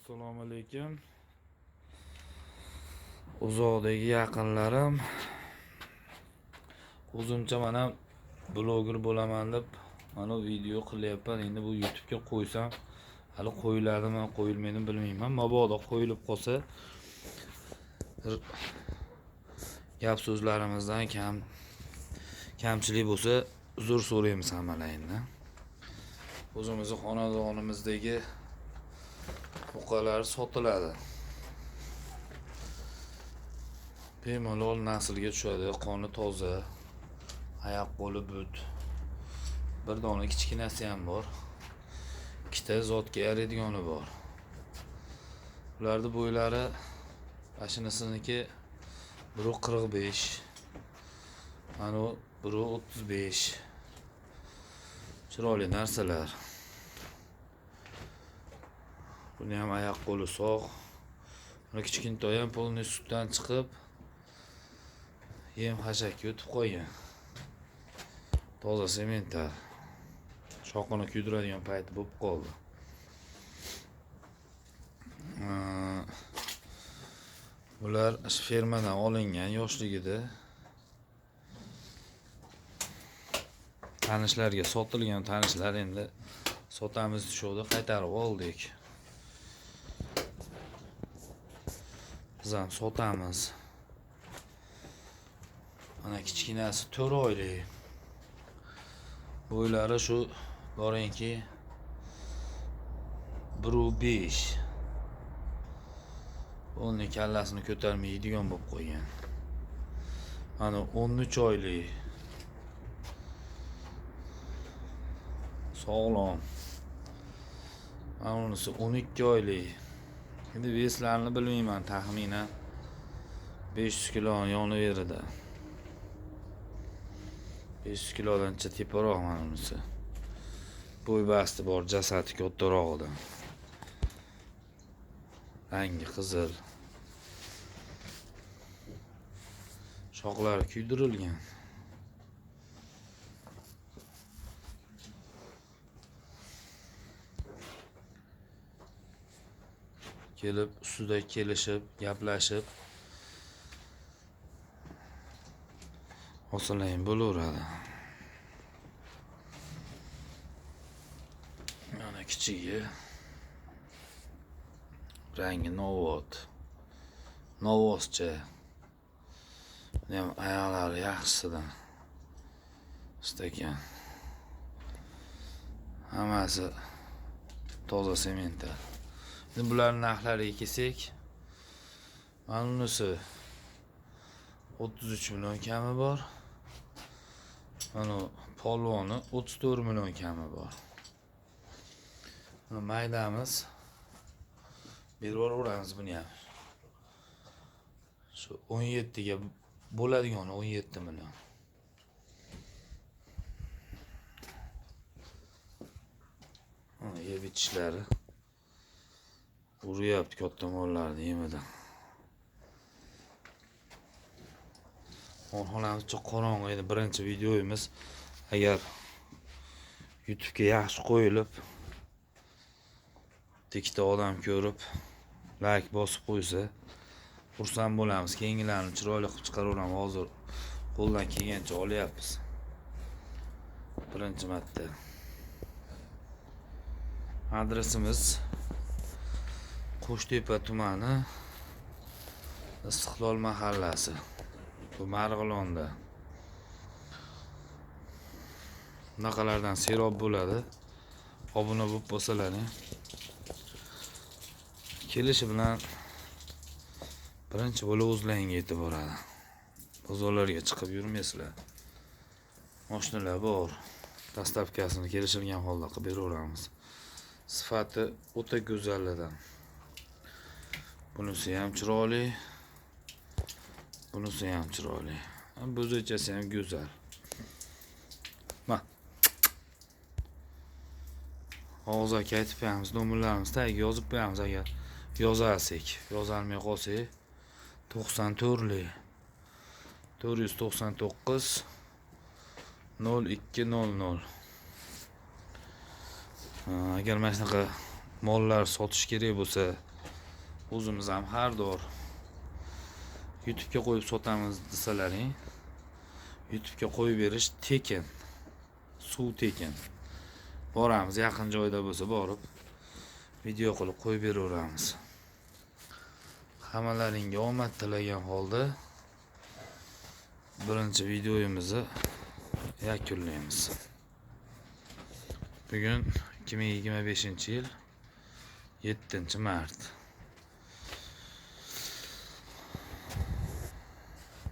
Assalomu alaykum. Uzoqdagi yaqinlarim. O'zimcha mana bloger bo'laman deb mana video qilyapman. Endi bu YouTube'ga qo'ysam, hali qo'yiladimi, qo'yilmaydimi bilmayman. Mabodo qo'yilib qolsa, gap so'zlarimizdan kamchilik bo'lsa, uzr so'raymiz hammalaringdan. O'zimizni xonadonimizdagi buqalar sotiladi. Bemalol naslga tushadi, qoni toza, oyoq qo'li but. Bir dona kichkinasi ham bor. Ikkita zotga yaraydigani bor. Ularning bo'ylari mashinasiniki 1.45, mana bu 1.35. Chiroyli narsalar. Buni ham oyoq qo'li sog'. Mana kichkintoy ham polniy sutdan chiqib yem xashakka o'tib qolgan. Toza semental. Shoxini kuydiradigan payti bo'lib qoldi. Bular fermadan olingan yoshligida. Tanishlarga sotilgan, tanishlar endi sotamiz shovda qaytarib oldik. Biz ham sotamiz. Mana kichkinasi 4 oylik. Bo'ylari shu boringki 1.5. O'nni kallasini ko'tarmay yeydigan bo'lib qo'ygan. Mana 13 oylik. Sog'lom. Mana unisi 12 oylik. Endi veslarini bilmayman, taxminan 500 kilo yoniveradi. 500 kilodancha teparoq mana unisi. Bo'y basti bor, jasadi kattarog'idan. Rangi qizil. Shoxlari kuydirilgan. Kelib ustida kelishib, gaplashib olsalang bo'laveradi. Mana kichigi. Rangi novvot. Novvoscha. Buni ham oyoqlari yaxshisidan. Stakan. Hammasi toza semental. Endi bularning narxlariga kelsak, mana bunisi 33 million kami bor. Mana polvoni 34 million kami bor. Mana maydamiz. Berib yuboramiz buni ham. Shu 17 ga bo'ladigan 17 million. Mana yeb ichishlari uryapti katta mollarni yemidan. Molxonamiz qorong'i edi. Birinchi videomiz agar YouTube'ga yaxshi qo'yilib, ikkita odam ko'rib like bosib qo'ysa xursand bo'lamiz. Keyingilarni chiroyli qilib chiqaraveramiz. Hozir qo'ldan kelgancha olyapmiz. Birinchi marta. Adresimiz Qo'shtepa tumani, Istiqlol mahallasi. Bu Marg'ilonda. Bunaqalardan serob bo'ladi. Obuna bo'lib bo'lsalaring. Kelishi bilan birinchi bo'lib o'zlaringga yetib boradi. Bozorlarga chiqib yurmaysizlar. Mashinalar bor. Dastavkasini kelishilgan holda qilib beraveramiz. Sifati o'ta go'zallidan. Bunisi ham chiroyli. Bunisi ham chiroyli. Bo'zachasi ham go'zal. Ma. Og'zaki aytib qo'yamiz, nomerlarimizni tagiga yozib qo'yamiz agar yozarsak, yozolmay qolsak 94lik 499 0200. Agar mana shunaqa mollar sotish kerak bo'lsa, O'zimiz ham har dor YouTube'ga qo'yib sotamiz desalaring, YouTube'ga qo'yib berish tekin, suv tekin. Boramiz, yaqin joyda bo'lsa borib video qilib qo'yib beraveramiz. Hammalaringga omad tilagan holda birinchi videomizni yakunlaymiz. Bugun 2025-yil 7 mart.